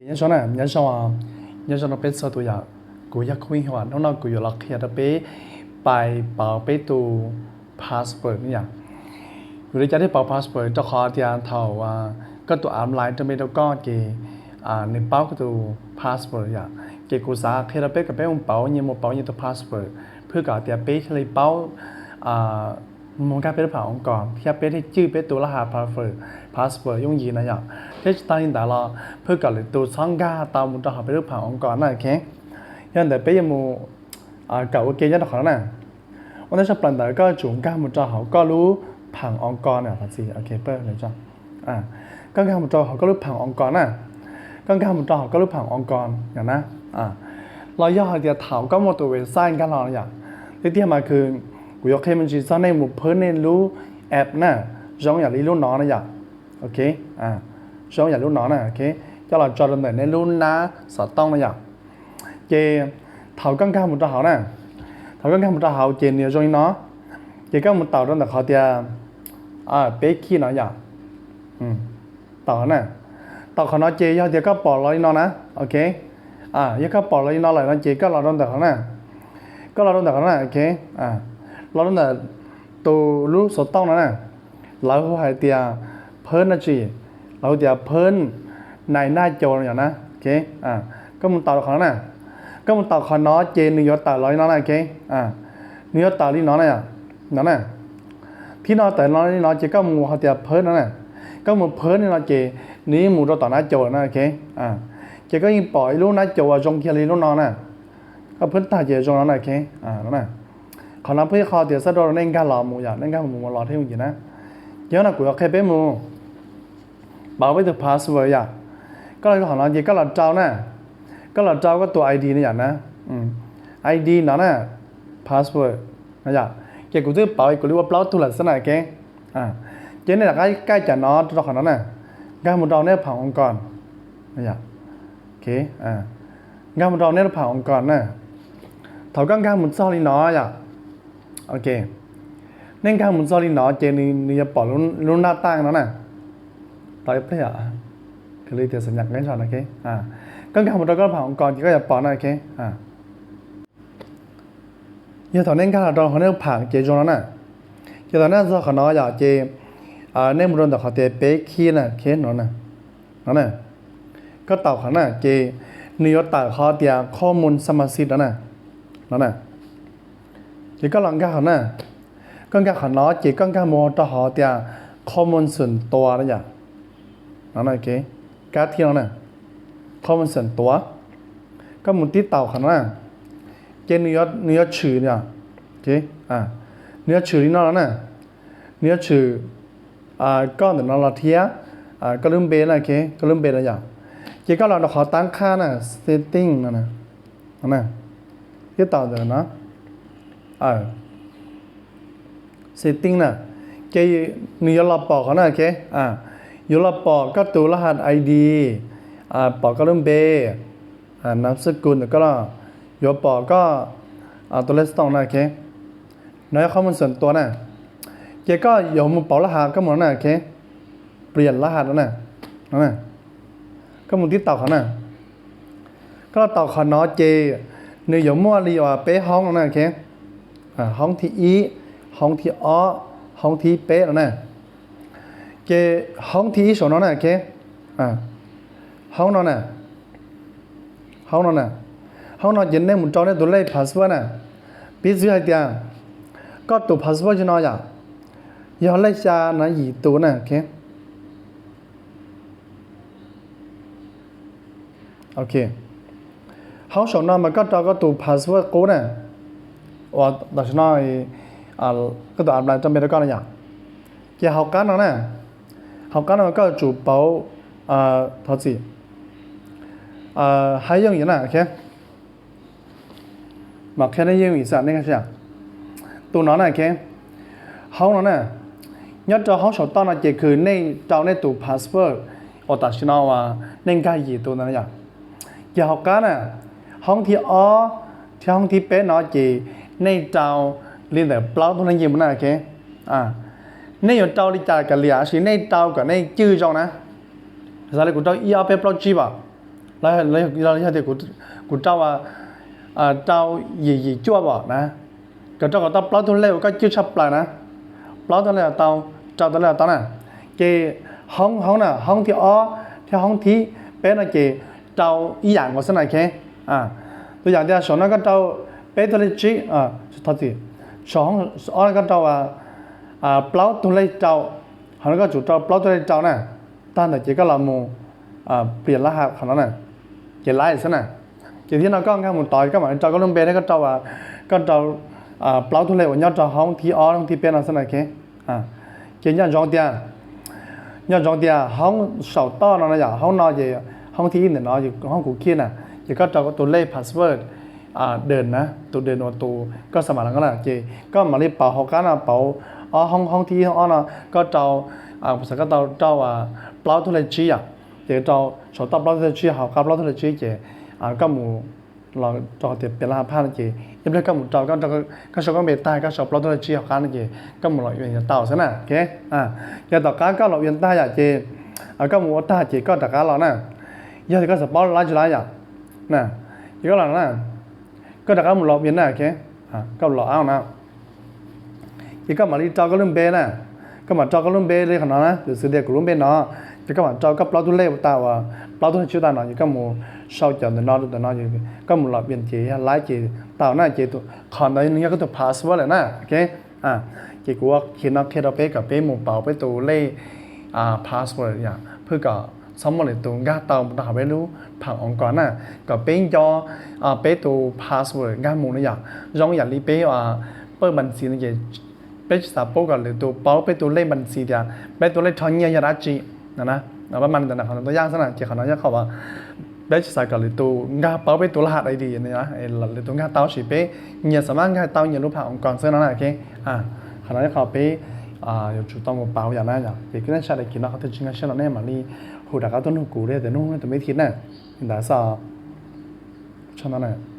Nyob zoo na, nyob zoo, nyob zoo rau peb txhua tus yom. Kuv yog Khuj Ib Huam, hnub no kuv yuav los qhia rau peb pais pauv peb tus password no yom. Kuv li cas thiaj pauv password? Rau qhov tias thaum koj tus app Line rau npe rau koj ces nws paub koj tus password yom. Ces kuv xav qhia rau peb kom peb mus pauv, nyias mus pauv nyias tus password, phwj kom tias peb thiaj li paub mus nkag peb lub phav oo kos thiab peb thiaj cwj peb tus laj has password yooj yim na yom. Thiab tsis tag li ntawd los phwj kom lwm tus txhob nkag tau mus rau hauv peb lub phav oo kos na, ok. Yog li ntawd peb yuav mus kawm ua ke nyob rau qhov no na. Ua ntej tshaj plaws ntawd koj yuav tsum nkag mus rau hauv koj lub phav oo kos na, thov txim, ok, koj nkag mus rau hauv koj lub phav oo kos na. Koj nkag mus rau hauv koj lub phav oo kos no na. Los yog hais tias thaum koj muaj tus website nkag los no yom, tiag tiag mas kuv yuav qhia me ntsis txog nej mus phwj nej lub app na, zoo yam li lub no na yom. Ok, zoo yam lub no na, ok, coj los tso rau ntawm nej lub nab xov tooj na yom. Ces thaum koj nkag mus rau hauv na, thaum koj nkag mus rau hauv ces nws yuav zoo li no. Ces koj mus taus rau ntawm qhov tias peb khij no yom. Taus na, taus qhov no ces yog tias koj pom los li no na, ok. Yog koj pom los li no lawm no ces koj los rau ntawm qhov na, koj los rau ntawm qhov na, ok. Los rau ntawm tus lub xov tooj no na, lawv hu hais tias phwj na tsis, lawv hu tias phwj nai naj caus no yom na, ok. Koj mus taus qhov no na, koj mus taus qhov no ces nws yuav tawm los li no na, ok. Nws yuav tawm li no na, no na. Thib no tawm los li no ces koj mus hais tias phwj no na, koj mus phwj li no ces nws yeej mus rau tom nab caus na, ok. Ces koj yeej pom ib lub nab caus uas zoo kiag li lub no na. Koj phwj tag ces zoo no na, ok. Qhov no peb qhov tias xab rau nej nkag los mus yom, nej nkag mus mus los thiab mus ces na. Ces no kuv yuav qhia peb mus pauv peb tus password yom. Koj los qhov no ces koj los rau na, koj los rau koj tus ID no yom na, ID no na, password no yom. Ces kuv twb pauv kuv li ua plaub tug lawm xwb na, ok. Ces nej rov qab kaj cas no rau qhov no na, nkag mus rau nej phav oo kos, ok, nkag mus rau nej phav oo kos na. Thaum koj nkag mus txog li no yom, ok, nej nkag mus txog li no ces nws yuav pom lub naj taj no na. Tau ib pliag, kuv li tias xam nyam qeb ntso no, ok. Koj nkag mus rau koj phav oo kos ces koj yuav pom na, ok. Yog thaum nej nkag los rau hauv nej lub phav ces zoo no na. Ces thaum nej txog qhov no yom ces nej mus rau ntawm qhov tias peb khij na, ok, no na. Koj taus qhov na ces nws yuav tawm qhov tias khoos mus xa mas xij no na, no na. Ces koj los nkag qhov na, koj nkag qhov no ces koj nkag mus rau hauv tias khoos mus xwm tua no yom. No na, ok, kab thiab no na, khoos mus xwm tua. Koj mus tib taus qhov no na, ces nws yuav tshwm, nws yuav tshwm li no no na. Nws yuav tshwm koj ntawm no los thiab koj lub npe na, ok, koj lub npe no yom. Ces koj los rau qhov tab qhaj na, setting no na, tib taus ntawm no, setting na, ces nws yuav los pom qhov na, ok. Yuav los pom koj tus laj has ID, pom koj lub npe, nam xwb kus ntawm koj los, yuav pom koj tus lej xov tooj na, ok. No yog khoos mus xwm tua na. Ces koj yuav mus pauv laj has, koj mus no na, ok, pliam laj has no na, koj mus tib taus qhov na. Koj los taus qhov no ces nws yuav muaj li uas peb hoob no na, ok. Hoob thib ib, hoob thib ob, hoob thib peb no na. Ces hoob thib ib saum no na, ok, hoob no na, hoob no na, hoob no ces nej mus rau nej tus lej password na. Piv txwv hais tias koj tus password tsis no yom, yog lej xya no yim tus na, ok. Ok, hoob saum no mas koj rau koj tus password qub na, uas tam sim no koj tus app Line rau npe rau koj no yom. Ces hauv qab no na, hauv qab no koj yuav tsum pauv, thov txim, hais yooj yim na, ok. Mam qhia nej yooj yim xwb, nej tus no na, ok. Hoob no na, nyob rau hoob saum toj no ces kws nej rau nej tus password uas tam sim no uas nej nkag yim tus ntawd yom. Ces hauv qab na, hoob thib ob thiab hoob thib peb no ces nej rau li ntawm plaub tug leej yim mus na, ok. Nej yuav rau li cas kav liam, tab sis nej rau kom nej cwj zoo na. Xav li kuv rau ib ob peb plaub tsib as, Los yog tias kuv rau, rau yim yim cuaj pom na, koj rau kom tau plaub tug lej uas koj cwj tshaj plaws na, plaub tug lej tau, rau tau lej tau na. Ces hoob, hoob na, hoob thib ob thiab hoob thib peb no ces rau ib yam nkaus xwb na, ok. Tus yam tias saum no koj rau peb tug lej tsib, thov txim, saum hoob ob no koj rau plaub tug lej rau, hauv no koj tsum rau plaub tug lej rau na. Tag ntawd ces koj los mus plias lab ham qhov no na, ces lab xwb na. Ces thiab no koj nkag mus tod koj mam li rau koj lub npe thiab koj rau, koj rau plaub tug lej uas nyob rau hoob thib ob hoob thib peb no xwb na, ok. Ces nco ntsoov tias, nco ntsoov tias hoob saum toj no na yom, hoob no ces hoob thib ib ntawm no, hoob kuv khij na, ces koj rau tus lej password dawm na, tus dawm uas tus koj xa mam los na, ces koj mam li pauv hauv qab no, pauv ob hoob, hoob thib ib ob no, koj rau, xav koj tau rau plaub tug lej tsib yom, ces rau saum toj plaub tug lej tsib, hauv qab plaub tug lej tsib ces koj mus los rau tias plias lab ham phaj no ces ib pliag koj mus rau, koj sau koj npe tag koj sau plaub tug lej tsib hauv qab no ces koj mus log in tau xwb na, ok. Ces tom qab koj log in tag yom ces koj mus ua tag ces koj rov qab los na. Yog tias koj xav paub lab tsis lab yom, ces koj los na, koj rov qab mus log in na, ok. Koj log out na, ces koj mam li rau koj lub npe na, koj mam rau koj lub npe li qhov no na, piv xws tias kuv lub npe no, ces koj mam rau koj plaub tug lej uas tas uas plaub tug lej tsib tas no ces koj mus sau cov ntawm no rau ntawm no, koj mus log in ces yog lab ces tau na, ces qhov ntawd nws yog koj tus password lawm na, ok. Ces kuv ua qhia no qhia rau peb kom peb mus pauv peb tus lej password yom, phwj kom txhob muaj lwm tus nkag tau mus rau hauv peb lub phav oos kos na, kom peb nco peb tus password nkag mus na yom. Zoo yam li peb pawj npas ntxiv no ces peb tsis xav paub kom lwm tus paub peb tus lej npas ntxiv tias peb tus lej rho nyiaj yog dab tsi no na. Pab mas li ntawd na, qhov no tau yaj xwb na, ces qhov no yog qhov uas peb tsis xav kom lwm tus nkag paub peb tus laj ham dai di, lwm tus nkag tau sis peb nyias xav mas nkag tau nyias lub phav oos kos xwb no na, ok. Qhov no yog qhov peb yuav tsum tau mus pauv yom na yom. Ces kuv nej sawv daws kis no qhov twg tsis nkag siab los nej mam li hu rov qab tuaj nug kuv li tias nug tus me thi na. Li ntawd xwb.